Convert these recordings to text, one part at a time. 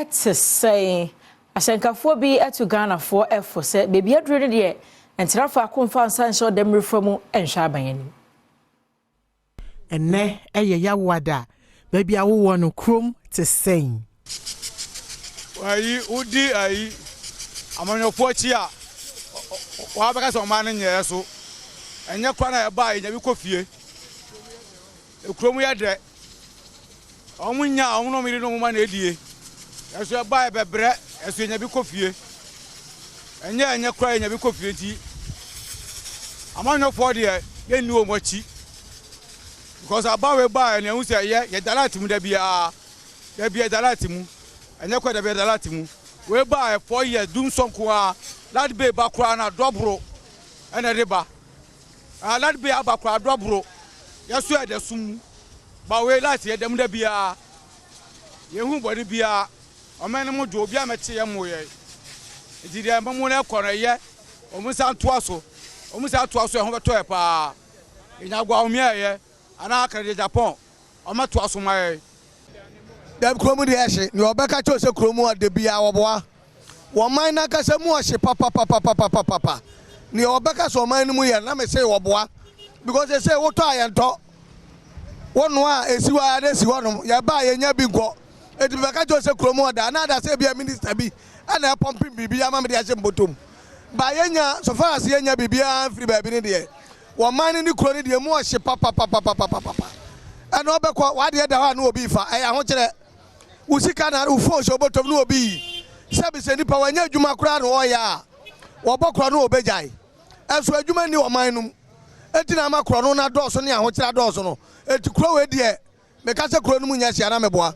Te sɛn? Ahyɛnkafoɔ bi atu Ghanafoɔ ɛfo sɛ beebi aduro no deɛ, ntena faako mfa nsa nhyɛ ɔdɛm mu nhwɛ aban anim. Ɛnɛ ɛyɛ Yawoada. Baabi a wowɔ no, kurom te sɛn? Ayi, wodi ayi amanyɔfoɔ akyi a, wɔabɛka sɛ ɔman no nyɛɛ so. Ɛnyɛ kora na ɛbaa yɛnya bi kɔ fie. Kurom yɛ dɛ. Ɔmo nya a, ɔmo na ɔmo yere ne ɔmo ma na edie. Ɛso ɛbaa yɛbɛbrɛ, ɛso yɛnya bi kɔ fie. Ɛnyɛ kora yɛnya bi kɔ fie, nti amanyɔfoɔ deɛ, yɛnni wɔn akyi because abawe baa ɛna ɛho sɛ ɛyɛ yɛda light mu da biara da biara yɛda light mu. Ɛnyɛ kora da biara yɛda light mu. Wei baa 4 years dum sɔn ko a, light bill ba koraa na dɔboro ɛna ɛde ba. Ah, light bill aba koraa dɔboro. Yɛso yɛda sum mu ba. Wei light yɛda mu da biara, yɛhu bɔne biara. Ɔman no mu dwo, obi a mɛkye yɛ mo yɛ. Nti deɛ mo no ɛkɔ no ɛyɛ, ɔmo nsa ntoa so, ɔmo nsa atoa so, ɛho bɛtɔ yɛ paa. Yɛnya agua ɛyɛ anaa Kennedy Agyapong, ɔmo atoa so ma yɛ. Dabi, kurom deɛ ɛhye. Nea ɔbɛka kyerɛ sɛ kurom ɔde bia, wɔboa wɔn man n'ankasa mu ɔhye papapapapapapa. Nea ɔbɛka sɛ ɔman no mu yɛ na mɛ sɛ wɔboa, because sɛ wotɔ a yɛntɔ, wɔnoa a esi hɔ a na esi hɔnom. Yɛba a yɛnya bi nkɔ. Eti bɛka kyerɛ sɛ kurom ɔda ana ada sɛ ebia minister bi ɛna ɛpɔmpe biribi ama mi de ahyɛ mbɔtɔm ba. Yɛnya so far as yɛnya biribiara mfiri baabi ne deɛ, wɔn man no ne kuro no deɛ mu ɔhye papapapapapapa. Ɛna ɔbɛkɔ wadeɛ da hɔ a na obi fa ɛyɛ ahokyerɛ. Wo sika na wo phone hyɛ obɔtɔm na obi yi. Sɛbi, sɛ nipa wɔnyɛ adwuma koraa na ɔyɛ a, wɔbɔ korɔ no obɛgyae. Ɛnso adwuma ni ɔman no mu, eti na ama korɔ no na dɔɔso ne ahokyerɛ dɔɔso no. Eti kuro wei deɛ, meka sɛ kuro no mu nyɛ hyia na meboa,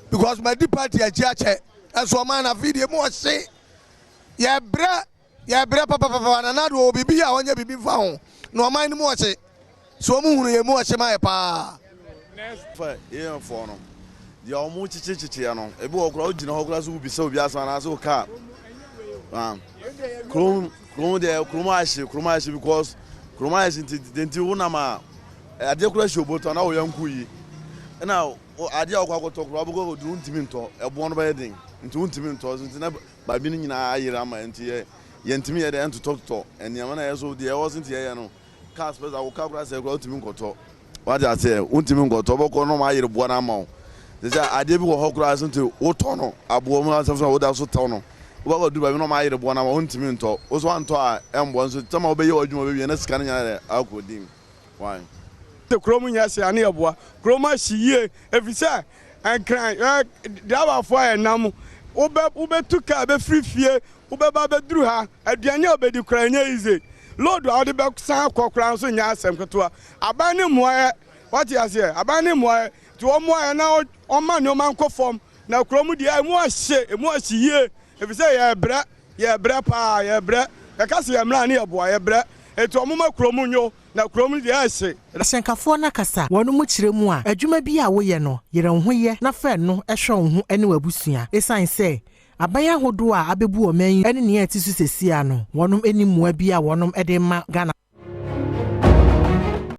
because madi party akyi akyɛ. Ɛnso ɔman na afei deɛ mu ɔhye, yɛbrɛ, yɛbrɛ papapapa. Na nado wɔ biribi a ɔnyɛ biribi mfa ho na ɔman no mu ɔhye so, ɔmu hunu yɛ mu ɔhye ma yɛ paa. Fa yɛnfoɔ no deɛ, ɔmo kyekyekyekyɛ no, ebi wɔ koraa, wogyina hɔ koraa so wobisa obi asɛm anaasɛ woka kurom. Kurom deɛ, kurom ahye, kurom ahye, because kurom ahye. Nti wonam a, adeɛ koraa hyɛ obotɔ na wɔyɛ nko yi, ɛna adeɛ a wɔkɔ akɔtɔ koraa, wobɛkɔ akɔduru, wontumi ntɔ. Ɛboɔ no bɛyɛ den nti wontumi ntɔ so. Nti na baabi no nyinaa ayere ama nti yɛ yɛntumi yɛ dɛ ɛntotɔtotɔ nneɛma na yɛ so deɛ ɛwɔ so. Nti yɛyɛ no cars pɛ sɛ wo car koraa sɛ koraa wontumi nkɔtɔ. Wate aseɛ? Wontumi nkɔtɔ, wobɛkɔ na ɔma ayere boɔ no ama wo te sɛ adeɛ bi wɔ hɔ koraa so. Nti wotɔ no aboɔ mu asɛm so, woda so tɔ no, wobɛkɔ duru baabi na ɔma ayere boɔ no ama, wontumi ntɔ. Wo so wantɔ a, ɛmboɔ nso tɛma wobɛyɛ w'adwuma bɛwie na sika no nyinaa dɛ akɔ dim wan. Kurom nyɛ hye ane yɛboa. Kurom ahye yie, ɛfiri sɛ Nkran ɛ driverfoɔ a yɛnam, wobɛ wobɛtu kaa bɛfiri fie, wobɛba bɛduru ha, aduane a wobɛdi koraa nyɛ easy. Load a wode bɛsan akɔ koraa nso nyɛ asɛm ketewa. Aban ne mmoa yɛ, wate aseɛ? Aban ne mmoa yɛ, nti wɔn mmoa yɛ na ɔma nneɛma nkɔ fam. Na kurom deɛ, emu ahye, emu ahye yie, ɛfiri sɛ yɛbrɛ, yɛbrɛ paa, yɛbrɛ. Yɛka sɛ yɛmmra ne yɛboa, yɛbrɛ. Eti wɔn ma kurom nyo, na kurom deɛ ɛhye. Ahyɛnkafoɔ no akasa wɔn mu kyerɛ mu a, adwuma bi a woyɛ no, yɛrɛ wo ho yɛ na fɛ no hwɛ wo ho ne w'abusua, ɛsiane sɛ aban ahodoɔ a abɛbu ɔman yi ne nea ɛte so sesia no, wɔnom ani mmoa bi a wɔnom de ma Ghana.